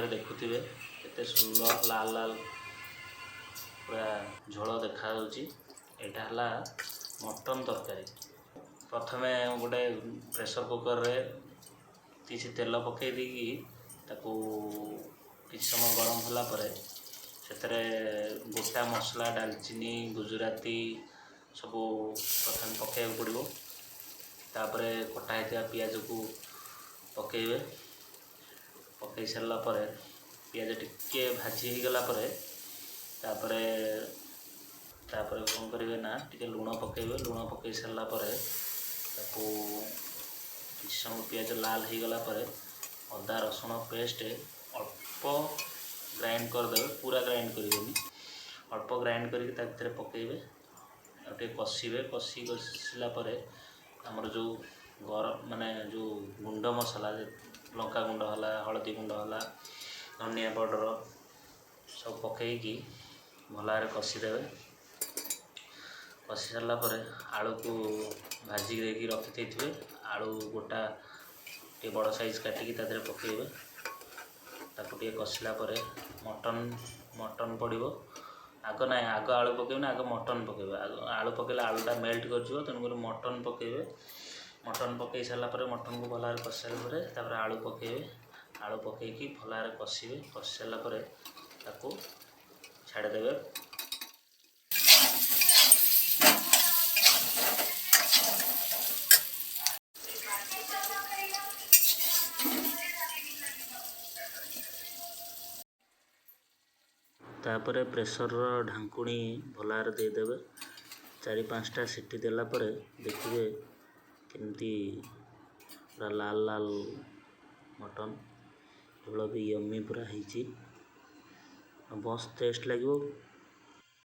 ଭିଡ଼ିଓରେ ଦେଖୁଥିବେ କେତେ ସୁନ୍ଦର ଲାଲ ଲାଲ ପୁରା ଝୋଳ ଦେଖାଯାଉଛି। ଏଇଟା ହେଲା ମଟନ୍ ତରକାରୀ। ପ୍ରଥମେ ଗୋଟେ ପ୍ରେସର୍ କୁକର୍ରେ କିଛି ତେଲ ପକାଇ ଦେଇକି ତାକୁ କିଛି ସମୟ ଗରମ ହେଲା ପରେ ସେଥିରେ ଗୋଟା ମସଲା, ଡାଲଚିନି, ଗୁଜୁରାତି ସବୁ ପ୍ରଥମେ ପକାଇବାକୁ ପଡ଼ିବ। ତାପରେ କଟା ହେଇଥିବା ପିଆଜକୁ ପକାଇବେ। ପକାଇ ସାରିଲା ପରେ ପିଆଜ ଟିକେ ଭାଜି ହେଇଗଲା ପରେ ତାପରେ ତାପରେ କ'ଣ କରିବେ ନା ଟିକେ ଲୁଣ ପକାଇବେ। ଲୁଣ ପକାଇ ସାରିଲା ପରେ ତାକୁ କିଛି ସମୟ ପିଆଜ ଲାଲ ହେଇଗଲା ପରେ ଅଦା ରସୁଣ ପେଷ୍ଟ ଅଳ୍ପ ଗ୍ରାଇଣ୍ଡ କରିଦେବେ। ପୁରା ଗ୍ରାଇଣ୍ଡ କରିବେନି, ଅଳ୍ପ ଗ୍ରାଇଣ୍ଡ କରିକି ତା ଭିତରେ ପକାଇବେ ଆଉ ଟିକେ କଷିବେ। କଷିଲା ପରେ ଆମର ଯେଉଁ ଗରମ ମାନେ ଯେଉଁ ଗୁଣ୍ଡ ମସଲା, ଲଙ୍କା ଗୁଣ୍ଡ ହେଲା, ହଳଦୀ ଗୁଣ୍ଡ ହେଲା, ଧନିଆ ପାଉଡ଼ର ସବୁ ପକାଇକି ଭଲ ଭାବରେ କଷିଦେବେ। କଷି ସାରିଲା ପରେ ଆଳୁକୁ ଭାଜି ଦେଇକି ରଖିଦେଇଥିବେ। ଆଳୁ ଗୋଟା ଟିକେ ବଡ଼ ସାଇଜ୍ କାଟିକି ତା ଦେହରେ ପକାଇବେ। ତାକୁ ଟିକେ କଷିଲା ପରେ ମଟନ୍ ପଡ଼ିବ। ଆଗ ନାଇଁ, ଆଗ ଆଳୁ ପକାଇବେ ନା, ଆଗ ମଟନ୍ ପକାଇବେ। ଆଗ ଆଳୁ ପକାଇଲେ ଆଳୁଟା ମେଲ୍ଟ କରିଯିବ, ତେଣୁକରି ମଟନ୍ ପକାଇବେ। ମଟନ୍ ପକାଇ ସାରିଲା ପରେ ମଟନ୍କୁ ଭଲ ଭାବରେ କଷି ସାରିଲା ପରେ ତାପରେ ଆଳୁ ପକାଇବେ। ଆଳୁ ପକାଇକି ଭଲ ଭାବରେ କଷିବେ। କଷି ସାରିଲା ପରେ ତାକୁ ଛାଡ଼ିଦେବେ। ତାପରେ ପ୍ରେସର୍ର ଢାଙ୍କୁଣୀ ଭଲ ଭାବରେ ଦେଇଦେବେ। 4-5ଟା ସିଟି ଦେଲା ପରେ ଦେଖିବେ କେମିତି ପୁରା ଲାଲ ଲାଲ ମଟନ୍, ଝୋଳ ବି ୟମି ପୁରା ହେଇଛି, ଆଉ ମସ୍ତ ଟେଷ୍ଟ ଲାଗିବ।